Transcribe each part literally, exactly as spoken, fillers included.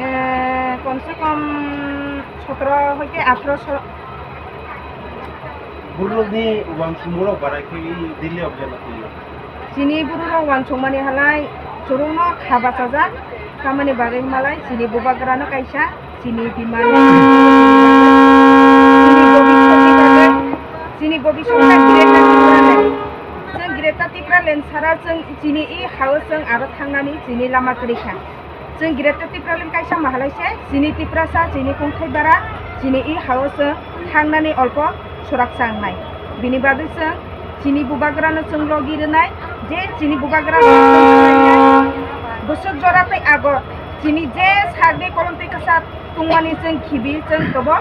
Eh, komse kom sotoro hoite atharo so- Borokni uansukmungrok barai khe Delhi o bela twi. Chini bororok uansukmani halai chwrwngno kha bachajak, tamoni bagwi himalai chini bubagrano kaisa chini bimani, chini bobiswtni bagwi, chini bobiswtni Greater Tipraland. Chwng Greater Tipraland sara chwng chini i hao chwng aro thangnani chini lama kwrwi kha. Chwng Greater Tipraland kaisa mahalai se, chini Tiprasa, chini kungthai bara, chini i hao chwng thangnani olpo suraksa wngnai. Bini bagwi chwng chini bubagrano chwng logi rwnai, je chini bubagrano chwng khlainai. Bwswk jora tei ago chini je sagni kolom tei kwchak tungmani chwng khibi chwng tobo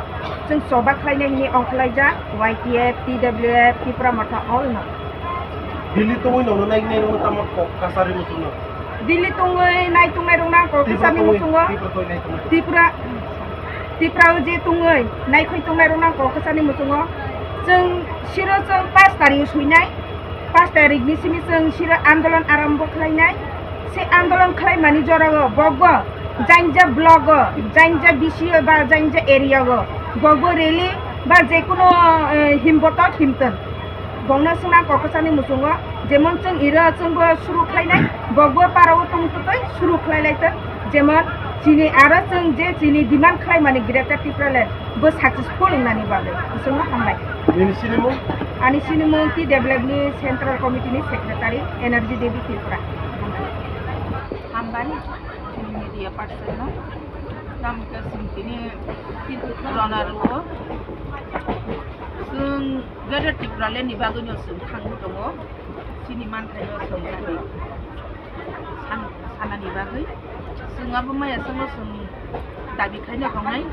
chwng choba khlainai hwnwi ongkhlaijak Y T F, T W F, Tipra Motha all no. Delhi tongwi nono nai nai nono tamo kok kasari muchungno. Delhi tongwi nai tongnai rok nang kok Tipra kasani tongwi, muchungo. Tipra tongwi nai tongwi. Tipra, Tipra o je tongwi naikhoi tongnai rok nang kok kasani muchungo. Chwng siro chwng pash tario suinai. Pash tarikni simi chwng siro andolon arambo khlainai. Se andolon khlaimani jorao bokbo jainja block o, jainja B C o ba jainja area o bokbo rally ba jekuno, eh, himbotok himtwng. Bongno swngna kokosani muchungo, jemon chwng iro chwngbo suru khlainai, bokbo parao tongtwtwi suru khlailaitwk, jemon chini aro chwng je chini demand khlaimani Greater Tipraland bo successful wngnani bagwi. Chwngno hambai. Nini sinimung? Ani sinimung T W F ni Central Committee ni Secretary Energy Devi Tripura. Hambai, chini media person no. Tamo khe chwng tini rona rwo. Chwng Greater Tipraland ni bagwi no chwng thangwi tongo. Chini manthai no chwng nani san-, sanani bagwi. Chwng abo maya chwngno chwng dabi khaina tongnai.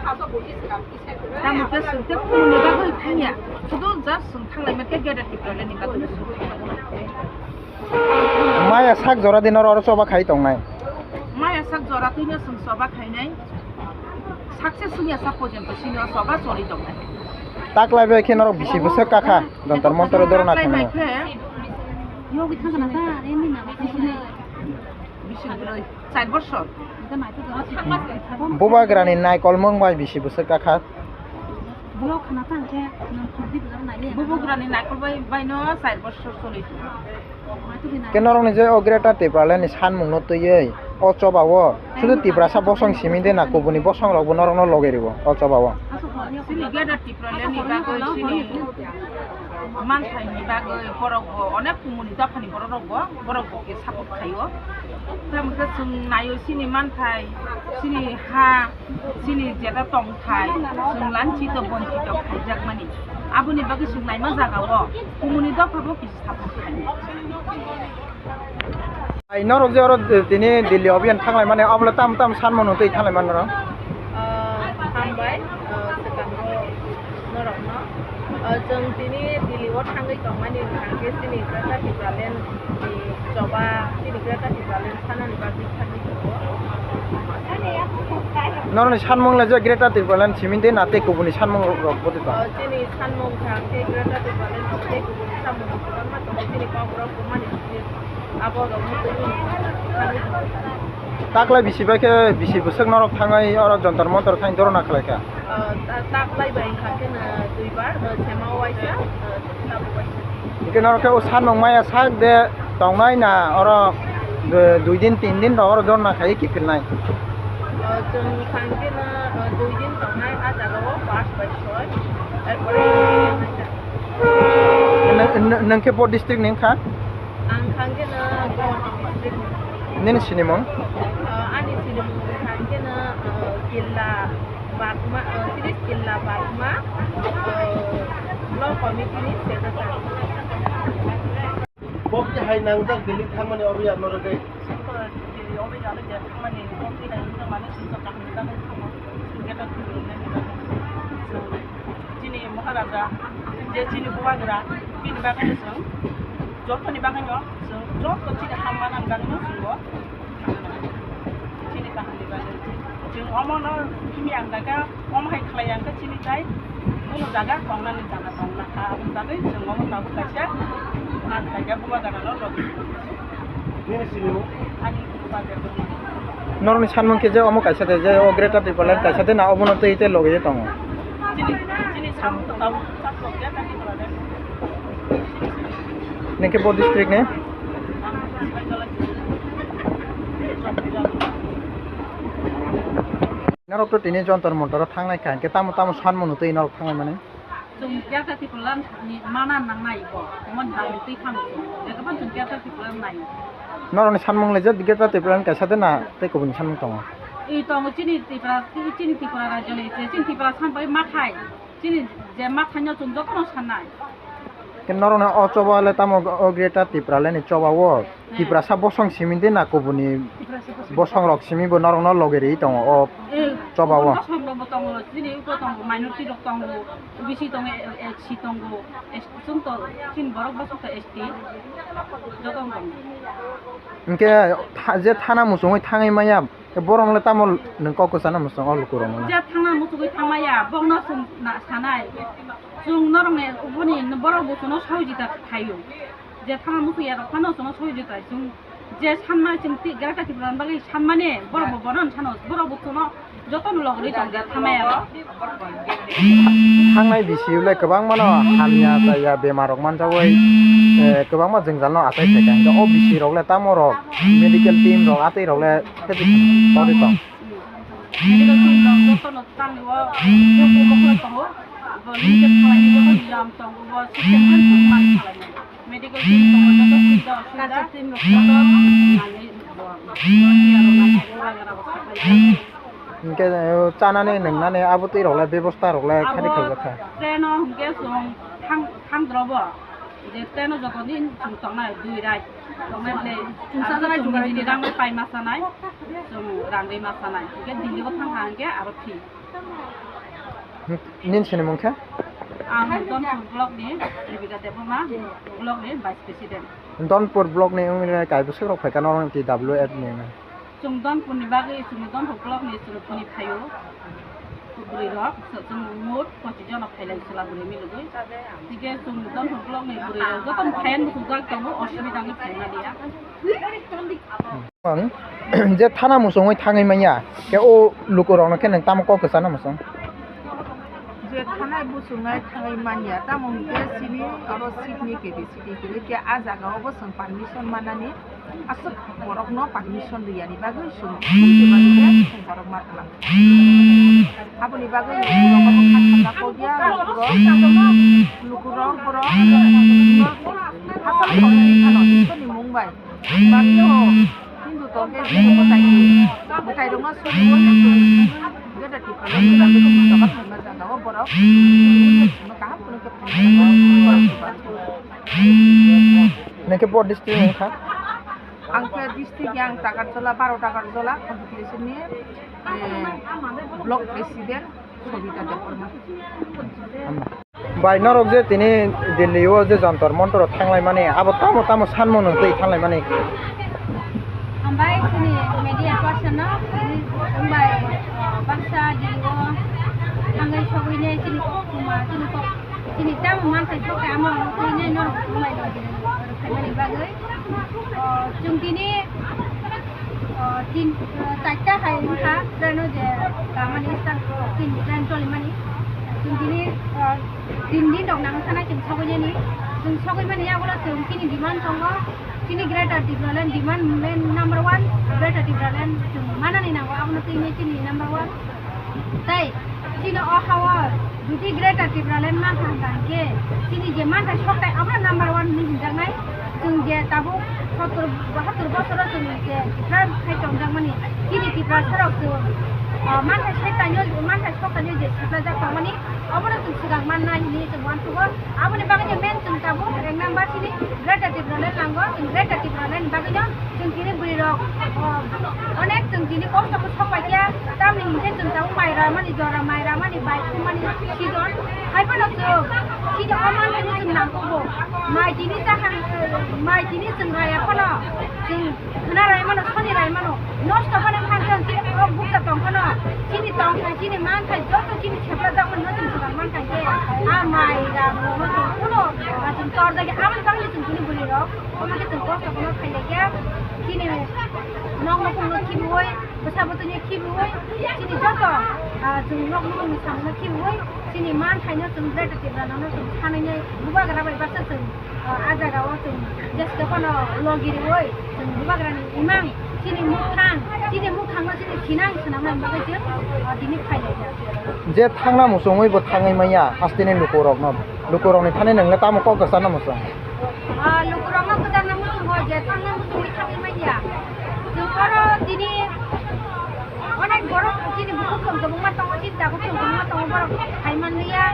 Tamo khe chwng tei kumuni bagwi thangya. Sudu just chwng thanglai mankhe Greater Tipraland ni bagwi no chwng thangwi tongo. Maya sak jora di norok oro choba khai tongnai. Maya sak jora twino chwng choba khainai. Success wngya sak porjonto chini o choba choli tongnai. Taklai bai khe norok bisi bwswk kakha Jantar Mantar o dorna khainai. Bisi bwrwi, char bosor. Bubagrani naikolmung bai bisi bwswk kakha. Bubagrani naikol bai, bai no char bosor choli tongo. Khe norokni je o Greater Tipraland ni sanmung no twiwi o choba o sudu Tiprasa bosong simi de na kubuni bosong rok bo norok no loge rwo o choba o. Chini Greater Tipraland ni bagwi chini manthai ni bagwi borok bo onek kumuni dopha ni borok rok bo, borok bo khe support khaio. Tamo khe chwng naio chini manthai, chini ha, chini jeta tongthai, chwng lanchito bonchito khaijakmani. Aboni bagwi chwng naima jagao kumuni dophabo kisa support khaio. Ai, norok je oro tini Delhi obiyan thanglai mani, obo le tam tam sanmano tei thanglai mani norok? Ah, hambai, ah, swkangno norokno. Ah, chwng tini Delhi o thangwi tongmani hwnkha khe chini Greater Tipraland ni choba, chini Greater Tipraland sanani bagwi thangwi tongo. Norokni sanmung le je Greater Tipraland simi de na tei kubuni sanmung rok bo de tong? Ah, chini sanmung hwnkha khe Greater Tipraland tei kubuni sanmung kwbangma tongo, chini kok rok kwmani simi. Abo rok ni twi. Taklai bisi bai khe bisi bwswk norok thangwi oro Jantar Mantar thani dorna khlai kha? Ah, ta-, taklai bai wngkha khe no duibar, ah, sema o waisa, ah, tabuk waisa. Hwnkhe norok khe o sanmung maya sak de tongnai na oro, eh, dui din tin din rok oro dorna khai kiphilnai? Ah, chwng wngkha khe no, ah, dui din tongnai, ah jaga o pash bai soi. Erpore Nw-, nw-, nwng khe bo district ni wngkha? Ang kha khe no Guwahati district ni. Nini sinimung? Ah, ani sinimung kha khe no, ah, Killa Bagma, ah, Tris Killa Bagma, ah, Block Committee ni secretary. Bo khe hai nangjak Delhi thangmani obo ya norok tei? Obo ya no je thangmani, bo khe hai nangjak mani sumsok kaham ni bagwi thango. Sumsok kaham ni bagwi. Chini Maharaja, je chini bubagra, bini bagwi chwng, jotoni bagwino chwng, joto chini hamma nang bagwino chwng bo, chini kaham ni bagwi. Chwng omono himya ang kha, omo hai khlai ang kha chini tai, kunu jaga tongnani jaga tong na kha, aboni bagwi chwng omo tabuk kaisa, ang khlai kha bubagrano logi. Nini sinimung? Ani bubagra. Norokni sanmung khe je omo kaisa de, je o Greater Tipraland kaisa de na obono twi tei logi tongo? Nini khe bo district ni? Norok to tini Jantar Mantar o thangnai kha, hwnkhe tamo tamo sanmung twi norok thangnai mani? Chwng Greater Tipraland ni mana nangnai bo, omo ni bagwi twi thangwi chwng, ekhaphano chwng Greater Tipraland nai. Norokni sanmung le je Greater Tipraland kaisa de na tei kubuni sanmung tongo? I tongo chini Tripura, chini Tripura rajyo ni, chini Tripura san bai mathai, chini je mathai no chwng jotono sannai. Khe norokni o choba le tamo o Greater Tipraland ni choba o? Tiprasa bosong simi de na kubuni bosong rok simi bo norokno logi ri tongo o choba o? Bosong rok bo tongo, chini uko tongo, minority rok tongo, O B C tongo, S C tongo, S T chwng to, chini borok bosong to S T joto tongo. Hwnkhe tha-, je thana muchungwi thangwi maya, borok le tamo nwng kok kwchana muchung o lukurok no? Je thana muchungwi thangmaya, bokno chwng na-, sanai, chwng norokni uboni borok bo chwngno sohojita khaio. Je thana muchung ya rok phano chwngno sohojita chwng je sanma chwng ti Greater Tipraland bagwi sanmani borok bo bono sano borok bo chwngno joto no logri tong je thangmaya rok. Thangnai bisi le kwbangma no hamya chaya bemar rok manjagwi, eh, kwbangma jwngjal no achai phaikha. Hwnkhe o bisi rok le tamo rok medical team rok atwi rok le khe tong? Medical team rok joto no tangwi o mokol tongo. Bo limited khlainai joto niyam tongo, bo system khe man khlainai. Medical team tongo, joto suida osuida, joto nangwi bo, bo tiyaro nangwi, ura gara bo saklai. Hwnkhe, eh, chanani nwngnani abo twi rok le bebosta rok le khadi khaijak kha? Train o hwnkhe chwng thang, thangdrobo, je train o joto din chwng tongnai dui rai. Tongnai bwle, chwng sajak chwng nijini rang bai pai ma sanai, chwng rang bai ma sanai. Hwnkhe Delhi o thang kha hwnkhe aro free. Nini sinimung khe? Ang Donpur block ni Debika Debbarma, block ni vice president. Donpur block ni wngwi kaibo swk rok phaikha norok T W F ni wngwi? Chwng Donpur ni bagwi, chwng Donpur block ni chwng tini phaio. Bwrwi rok, chwng mot pochis jona phailai chwla bwrwi milogwi. Hwnkhe chwng Donpur block ni bwrwi rok joto phaiya muchungjak tongo, osubida wngwi phaimaliya. Ang je thana muchungwi thangwi manya, khe o lukurokno khe nwng tamo kok kwchana muchung? Je thana muchungwi thangwi manya, tamo hwnkhe chini oro seat ni capacity kwrwi, khe a jaga o bo chwng permission manani aswk borokno permission rwya ni bagwi chwng borok ma tlang. Aboni bagwi lukurok obo kha thangna kok ya, lukurok, lukurok borok hachal khoroknwi phano Ishwrni mung bai. Bagwi o Hindu tongkhe Hindu mwtai ni mwtai rokno sori o Greater Tipraland ni bagwi chwng doga phaima jaga o borok kaham phunukhe phaima jaga o borok. Nokhe bo district wngkha? Ang khe district yang Takarjala, baro Takarjala, Khampati ni, eh, block president. Sobita Debbarma. Bai, norok je tini Delhi o je Jantar Mantar o thanglai mani, abo tamo tamo sanmung nung twi thanglai mani? Hambai chini media person no, tini hambai, ah, baksa Delhi o thangwi sogwi ne chini kok kuma, chini kok, chini tamo manthai sok khe amo twi ne norok hambai no rwkhaimani bagwi. O, chwng tini, o, tin, o, charta hai wngkha, train o je kamani start, tin train cholimani. Chwng tini, o, tin din rok nang kha na chwng sogwi nani. Chwng sogwi mani yagulo chwng chini demand tongo, chini Greater Tipraland demand main number one, Greater Tipraland chwng manani nango, abono twi chini number one. Tei chini o ha-o jodi Greater Tipraland mankha hwnkha hwnkhe chini je manthai sokthai abono number one hinwi hinjaknai. Chwng je tabuk sottor bahattor bosoro chwng je Tiprasa khai tongjakmani, chini Tiprasarok chwng, ah, manthai sokthai, manthai sokthai je siplajak tongmani, obono chwng swkang mannai hinwi chwng uansukgo. Aboni bagwino main chwng tabuk ek number chini Greater Tipraland nango, chwng Greater Tipraland bagwino chwng tini bwrwirok, o, onek chwng tini kosto khe sok pai khe, tamni hinkhe chwng tabuk mai ramani, jora mai ramani, bai thumani season. Hai phano chwng chini o manthai no chwng nangkukgo. Mai tini chakha, mai tini chwng raya phano chwng khna rai mano, soni rai mano. Nosto phano phan khe chini o bukcha tong phano chini tongthai, chini manthai joto chini sepra jakmani no chwng swkang mankha khe. A mai rang rok no chwng kuno, a, chwng tor jagwi aboni bagwi chwng tini bwrwirok. Omo khe chwng kosto kheno khailaiya. Chini nok nukhungno khibiwi, bwsa bwtwino khibiwi, chini joto, ah, chwng nok nukhungni samungno khibiwi, chini manthaino chwng Greater Tipralandno chwng sanwi nai bubagra bai baksa chwng, ah, ah jagao chwng jeske phano logi riwi chwng bubagrani imang chini mukhang, chini mukhangno chini thinang swnamnani bagwi chwng, ah, tini phailaijak. Je thangna muchungwi bo thangwi manya hasteni lukurokno, lukurokni thani nwngle tamo kok kwcharna muchung? Ah, lukurokno kwcharna muchungo je thangna muchungwi thangwi manya. Chwng oro tini onek borok chini bukhuk chwng kwbangma tongo, chini tabuk chwng kwbangma tongo, borok phai manliya,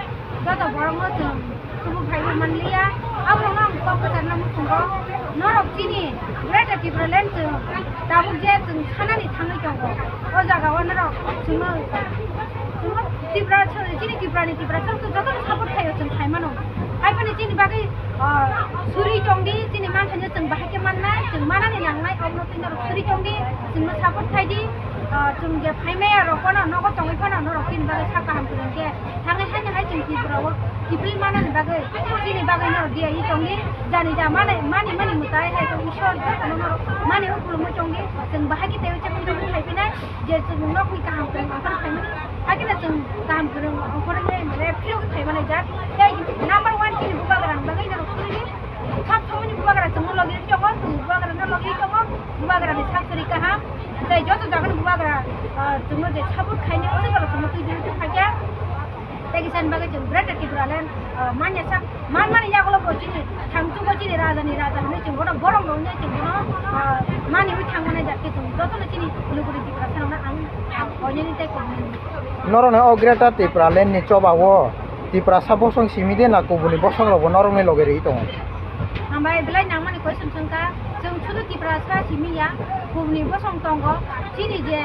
joto borokno chwng tubu phaiwi manliya. Aborokno ang kok kwcharna muchungo, norok chini Greater Tipraland chwng tabuk je chwng sanani thangwi tongo, o jagao norok chwngno, chwngno Tripura, chini Tripurani Tiprasa jotono support khaio chwng khaimano. Haiphano chini bagwi, ah, suri tongdi, chini manthaino chwng bahai khe mannai, chwng manani nangnai, obono twi norok suri tongdi, chwngno support khaidi, ah, chwng je phaimaya rok phano nogo tongwi phano norok chini bagwi sak kaham kwrwng khe thangwi haino hai chwng Tripura o kiphil manani bagwi chini bagwi norok diyaui tongdi, jani ja mani mani mani mwtai hai khe Ishwar jotono norok mani o khulumwi tongdi, chwng bahai khe teiwi chakun chakun khaiphinai. Je chwng nokni kaham kwrwng ongkhorwi phaimani, hakhe no chwng kaham kwrwng ongkhorwi mane phirogwi phaimanai jak. Tei number one chini bubagra ni bagwi norok suri, sab somoni bubagra chwngno logi tongo, chwng bubagrano logi tongo, bubagrani sak suri kaham. Tei joto jagani bubagra, ah, chwngno je support khainai, o jaga chwngno twi twi thangkha. Tei kisa ni bagwi chwng Greater Tipraland, ah, manya sak, man mani yagulo bo chini thangchugo chini raja ni raja hinwi chwng bono borok no hinwi chwng bono, ah, maniwi thangmani jak khe chwng jotono chini luguri Tiprasa rokno ang, ang koinani tei koinani. Norokni o Greater Tipraland ni choba o Tiprasa bosong simi de na kubuni bosong rok bo norokni loge rwi tongo? Hambai belai nangmani question swngkha, chwng sudu Tiprasa simi ya, kubuni bosong tongo, chini je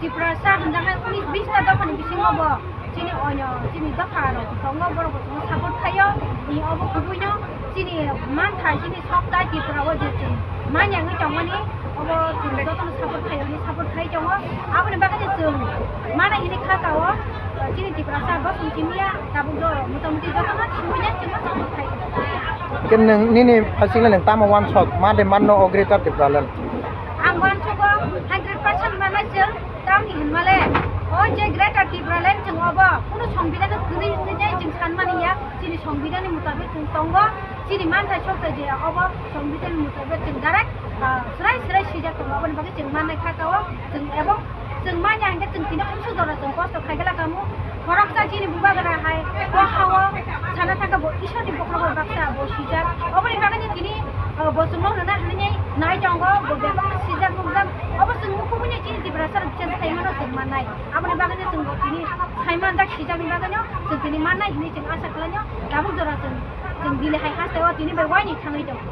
Tiprasa hinjaknai unis bis ta dophani bisingo bo. Chini oino, chini dopha rok tongo, borok bo chwngno support khaio. Ni obo kubuino chini mantha, chini sokta Tripura o je chwng manya wngwi tongmani, obo chwng jotono support khaio, ni support khai tongo. Aboni bagwi chwng mana hini kha kao, chini Tiprasa bosong simi ya, tabuk do motamuti jotono simi ya chwngno support khai. Ke nwng nini phaisingla nwng tamo wansok, ma de manno o Greater Tipraland? Ang wansogo hundred percent manai chwng. Tamni hinmale, o je Greater Tipraland chwng obo kunu Songbidan no kwrwi wngwi nai chwng sanmani ya, chini Songbidan ni mutabik chwng tongo, chini manthai sokthai je obo Songbidan ni mutabik chwng direct, ah, swrai swrai swijak tongo, aboni bagwi chwng mannai kha kao chwng, ebong chwng manya hinkhe chwng tini umsuk jora chwng kosto khai gala kamo, khoroksa chini bubagra hai o hao sana thangkha bo Ishwar ni bokhorogo baksa bo swijak, oboni bagwi tini, ah, bo chwngno rwna hinwi nai tongo, bo bebak swijak nukjak, obo chwng mukhubui nai chini Tiprasa rok change khaimano chwng mannai. Aboni bagwino chwng bo tini sai manjak, sijakni bagwino chwng tini mannai hinwi chwng asa khlainw. Tabuk jora chwng, chwng Delhi hai haste o tini bai uaini thangwi tongo.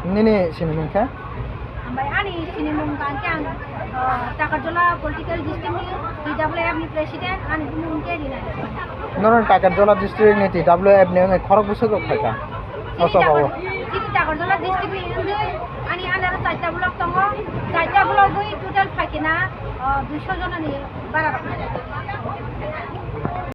Nini sinimung khe? Hambai, ani sinimung khe ang, uh, Takarjala political district ni T W F ni president, ani bumung khe Rina. Norok Takarjala district ni T W F ni wngwi khorok bwswk rok phaikha? Chini Takar-, chini Takarjala district ni wngwi ani under o charta block tongo, charta block wi total phaikhe na, uh, duiso jona ni bara rok.